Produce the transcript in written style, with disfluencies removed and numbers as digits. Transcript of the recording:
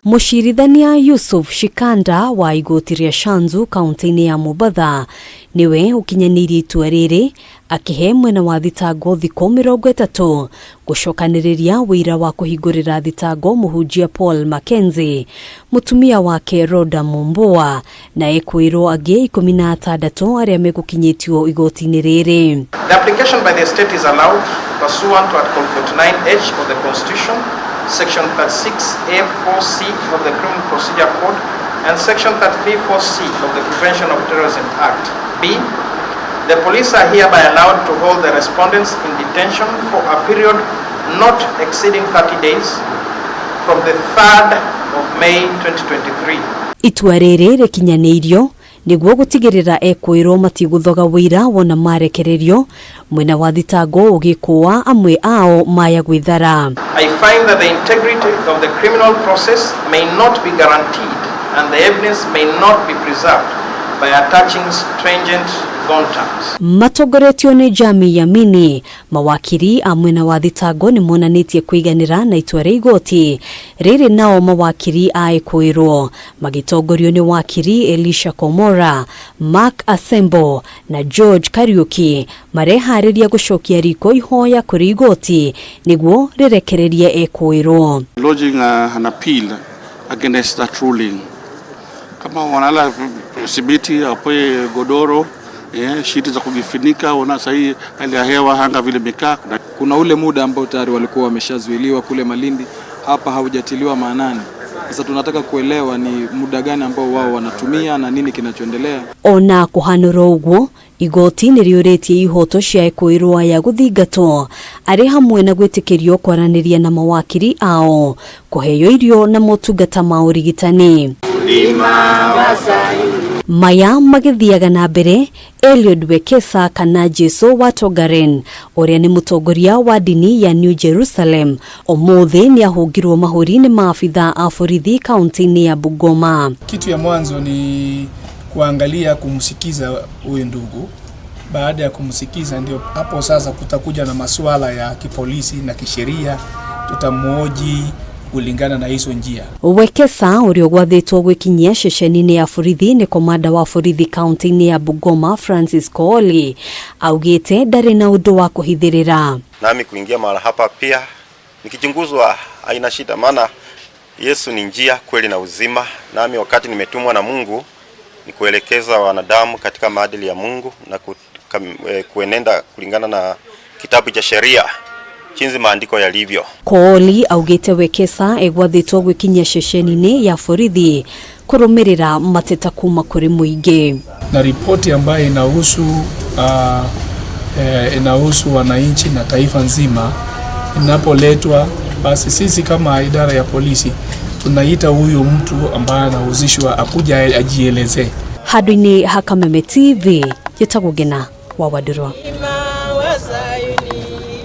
Mũcirithania Yusuf Shikanda wa igoti rĩa Shanzu kaunti-inĩ ya Mombatha niwe ũkinyanĩirie itua rĩrĩ, akĩhe mwena wa thitango thikũ 30 gũcokanĩrĩria wĩira wa kũhingũrĩra thitango mũhunjia Paul Mackenzie, mũtumia wake Rhoda Mumbua na ekwĩrwo angĩ 16 arĩa megũkinyĩtio igoti-inĩ rĩrĩ. The application by the state is allowed pursuant to Article 49H of the Constitution, Section 36A4C of the Criminal Procedure Code, and Section 33(4)C of the Prevention of Terrorism Act. B. The police are hereby allowed to hold the respondents in detention for a period not exceeding 30 days from the 3rd of May 2023. Itua rĩrĩ rĩkinyanĩirio nĩguo gũtigĩrĩra ekwĩrwo matigũthoga wĩira wona marekererio, mwena wa thitango ũgĩkũa amwe ao maya gwĩthara. I find that the integrity of the criminal process may not be guaranteed and the evidence may not be preserved by attaching stringent bond terms. Matongoretio nĩ Jami Yamini, mawakiri a mwena wa thitango nĩ monanĩtie kũiganĩra na itua rĩa igoti rĩrĩ, nao mawakiri a ekwĩrwo magĩtongorio nĩ wakiri Elisha Komora, Mark Asembo na George Kariuki mareharĩria gũcokia riko ihoya kũrĩ igoti nĩguo rĩrekererie ekwĩrwo. Lodging an appeal against that ruling. Kama wanalala simiti, apoe godoro, shiti za kujifunika. Ona sahii hali ya hewa anga vile imekaa. Kuna ule muda ambao tayari walikuwa wameshazuiliwa kule Malindi, hapa haujatiliwa maanani. Sasa tunataka kuelewa ni muda gani ambao wao wanatumia na nini kinachoendelea. Ona kũhanũra ũguo, igoti nĩ rĩũrĩtie ihoto cia ekwĩrwo aya gũthingatwo arĩ hamwe na gwĩtĩkĩrio kwaranĩria na mawakiri ao, kũheo irio na motungata ma ũrigitani. Maya magĩthiaga na mbere, Eliud Wekesa kana Jesu wa Tongaren ũrĩa nĩ mũtongoria wa ndini ya New Jerusalem ũmũthĩ nĩ ahũngirwo mahũri nĩ maabitha a borithi kaunti-inĩ ya Bungoma. Kitu ya mwanzo ni kuangalia kumsikiza huyu ndugu. Baada ya kumsikiza, ndio hapo sasa kutakuja na masuala ya kipolisi na kisheria, tutamhoji kulingana na hizo njia. Wekesa ũrĩa ũgwathĩtwo gwĩkinyia ceceni-inĩ ya borithi nĩ komanda wa borithi kaunti-inĩ ya Bungoma Francis Kooli augĩte ndarĩ na ũndũ wa kũhithĩrĩra. Nami kuingia mahala hapa pia nikichunguzwa haina shida, maana Yesu ni njia, kweli na uzima. Nami wakati nimetumwa na Mungu ni kuelekeza wanadamu katika maadili ya Mungu na kuenenda kulingana na kitabu cha sheria jinsi maandiko yalivyo. Kooli augĩte Wekesa egwathĩtwo gwĩkinyia ceceni-inĩ ya borithi kũrũmĩrĩra mateta kuma kũrĩ mũingĩ. Na ripoti ambayo inahusu wananchi na taifa nzima inapoletwa, basi sisi kama idara ya polisi tunaita huyu mtu ambaye anahusishwa akuja ajielezee. Handũ-inĩ ha Kameme TV, njĩtagwo Ngina wa Wandũrwa.